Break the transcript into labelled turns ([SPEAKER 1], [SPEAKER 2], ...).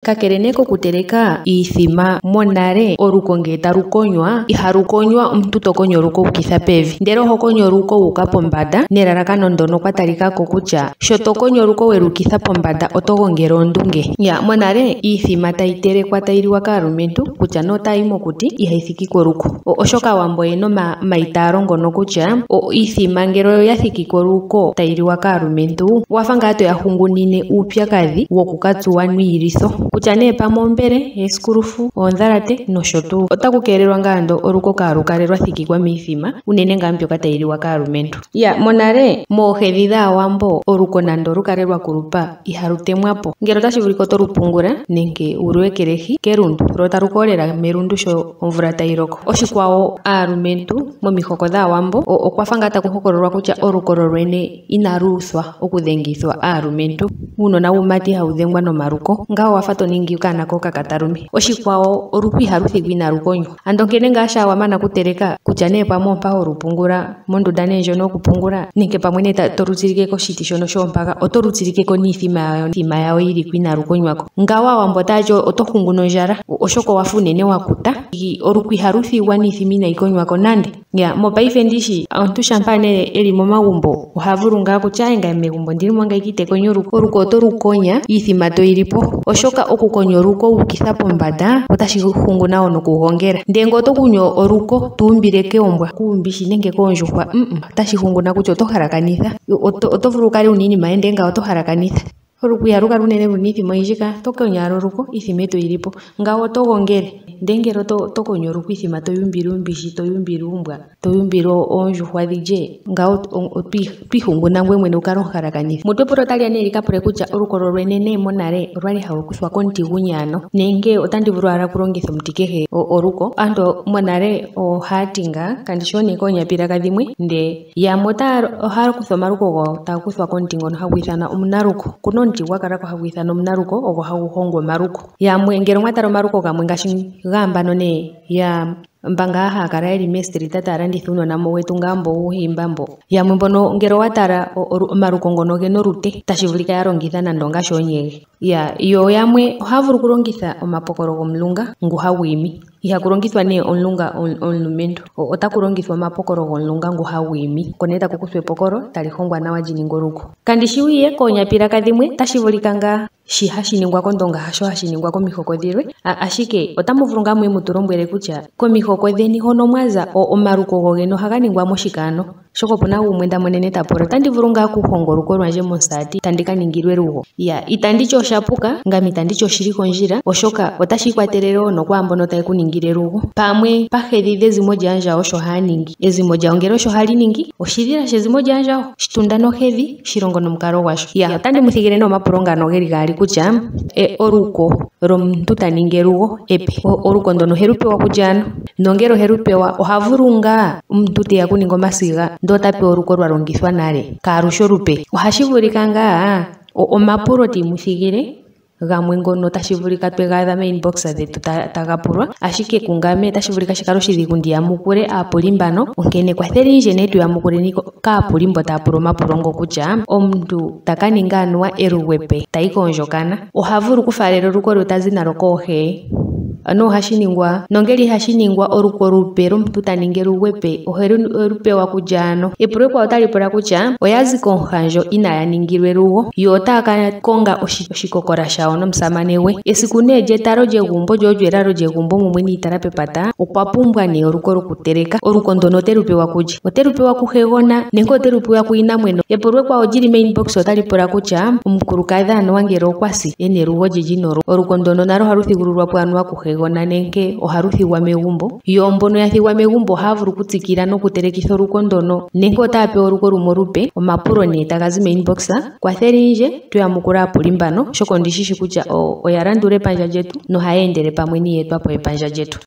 [SPEAKER 1] Kakele nee kokuteleka iithima monale oluko ngele talu konywa ihalu konywa omuntu to konya oluko wu ukitha pevi, ndele oho konya oluko wu uka pombanda nelalakano ndono kwa talikako kutya sho to konya oluko welu ukitha pombanda oto gongele oondunge. Monale iithima tayi telekwa tayi liwa kaalumentu kutya nee otaya yi mokuti ihayi thiki koluko, oshoka aawambo oyena omaitaalo ngono kutya iithima ngele oya thiki koluko tayi liwa kaalumentu owafa ngaa toya hungunine uupyakadhi woku ka tsuwa niilwitho kutya nee pamwe oombele, eeskulufu, oondhalate nosho tuu. Otaku keelelwa ngaa ando oluko kaalu kale lwa thikikwa miithima unene ngaa mbyoka tayi liwa kaalumentu. Monale moohedhi dhaawambo oluko nando olu kale lwa kulupa ihalu temwa po, ngele otashi vulika oto lu pungula nenge wu lu ekelehi kelundu lwo talu ka olela melundu sho omvula tayi loko. Oshikwawo aalumentu momihoko dhaawambo okwafa ngaa taku hokololwa kutya oluko lolwene inalu uthwa okudhengithwa aalumentu. Uunona wuumati ihawu dhengwa nomaluko, ngawo owafa to ningi okaana kokakatalume. Oshikwawo oluko ihalu thigwa inaalu konywa, ando nkene ngaa shaa wa mana okuteleka kutya nee pamwe oompa holu pungula mondunda nee ndjono yokupungula nenge pamwe nee tolu tsilike koshiti shono shoompaga, oto lu tsilike ko niithima yawo yili ko inaalu konywako. Ngawo aawambo otaya ti oto hungu nondjala oshoka owafa unene wa kuta. Oluko ihalu thigwa niithima inaayi konywako nande. Mopaife ndishi omuntu shampa nee eli momagumbo oha vulu ngaa kutya aye ngaye megumbo ondili mo ngaye ite konya oluko. Oluko oto lu konya iithima toyi lipo, oshoka okukonya oluko wu ukitha pombanda otashi hungu nawa nokugongela. Ndele ngele oto kunya oluko to umbile koombwa, kuumbishi nenge koondjuhwa, otashi hunguna kutya oto halakanitha. Oto vulu wukale wuna iinima yoye ndele ngawo oto halakanitha. Oluko ihalu kala unene luna iithima oyindji ka, oto konya owala oluko iithima etoyi lipo, ngawo oto gongele. Ndele ngele oto konya oluko iithima toyi umbile uumbishi, toyi umbile uumbwa, toyi umbile oondjuhwa dhilye, ngawo otwiihunguna ngoye mwene wukale omuhalakanithi. Mutu epulo otali ya nee lika pule kutya oluko lolwene nee monale olwali halu kuthwa komuti guni ano, nenge otandi vulu owala okulongitha omuti kehe oluko. Aantu monale ohaya ti ngaa, kandi shiwo nee koonyapilaka dhimwe, ndee yamwe ohaya kutha omaluko gawo taga kuthwa komuti ngono hagu ithanwa omunaluko. Okuna omuti gwa kalako hagu ithanwa omunaluko, ogo hagu hongwa omaluko. Yamwe ngele omwa tala omaluko gamwe ngaashi gaambano nee ya mba ngaa haya kala yeli meestrita taya landitha uunona wetu ngaa mbo wuuhimba mbo, yamwe mbono ngele owa tala omaluko ngono ogena olute tashi vulika ya longitha nande ongaashi oonyege. Yo yamwe ohaya vulu okulongitha omapokolo gomulunga ngu hagu imi. Ihaku longithwa nee omulunga omulumentu, otaku longithwa omapokolo gomulunga ngu hagu imi. Ko nee taku kuthwa epokolo tali hongwa nawa li ninge oluko. Kandi shiwiye koonyapilaka dhimwe otashi vulika ngaa shi hashi ningwa kOndonga hasho hashi ningwa komihoko dhilwe, ashike otamu vulu ngaa muye mutu lombwele kutya komihoko dheni hono mwaza omaluko gogene ohaga ningwa moshikaano. Oshoka opuna gumwe nda monene ta pula otandi vulu ngaa okuhonga oluko lwandje momusaati tandi ka ningilwa elugo. Itandi ti osha puka, ngame itandi ti oshili kondjila, oshoka otashi ikwatelele wo nokwaambono taye ku ningile elugo. Pamwe pahedhi dhezimo lyaandjawo osho haya ningi, ezimo lyawo ngele osho hali ningi, oshidhila shezimo lyaandjawo, shitunda nohedhi, shilongo nomukalo gwasho. Otandi mu thigile nee omapulo ngano geli gaali kutya oluko lomuntu ta ningi elugo epe, oluko ndono ohelu pewa kulye ano, nongele ohelu pewa oha vulu ngaa omuntu teya okuninga omasiga ndele ota pewa oluko lwa longithwa nale kaalushi olupe, ohashi vulika ngaa? Omapulo tiimu thigile gamwe ngono tashi vulika twega adha meinbox dhetu taga pulwa, ashike kungame otashi vulika shi kale oshidhigu ndi yamukule aapuli mbano, onkene kwathelii ndje nee tu yamukuleni kaapuli mbo taya pula omapulo ngo kutya omuntu taka ninga anuwa elugo epe tayi koondjokana oha vulu okufaalela oluko lwe tazi nalo koohe, anuwa ohashi ningwa, nongele ihashi ningwa oluko lupe lomuntu ta ningi elugo epe ohelu pewa kulye ano. Epulo ekwawo otali pula kutya oya zi komuhandjo inaaya ningilwa elugo, yo otaya ka konga oshikokola shawo nomusamane gwe. Esiku nee lyetalo lyegumbo lyo olyo elalo lyegumbo mumwe niitala pepata, okwa pumbwa nee oluko lokuteleka. Oluko ndono otelu pewa kulye? Otelu pewa kuhegona nenge otelu pewa kuyinamweno? Epulo ekwawo lyili meinbox otali pula kutya omukulukadhi anuwa ngele okwa si ena elugo lye lina oluko ndono nalo ohalu thigululwa po anuwa kuhegona nenge ohalu thigwa megumbo. Yo mbono ya thigwa megumbo ohaya vulu okutsikila nokutelekitha oluko ndono nenge otaya pewa oluko lumwe olupe. Omapulo nee taga zi meinbox, kwathelii ndje tu yamukule aapuli mbano, oshoka ondi shishi kutya oya landula epandja lyetu nohaya endele pamwe niiyetwapo yepandja lyetu.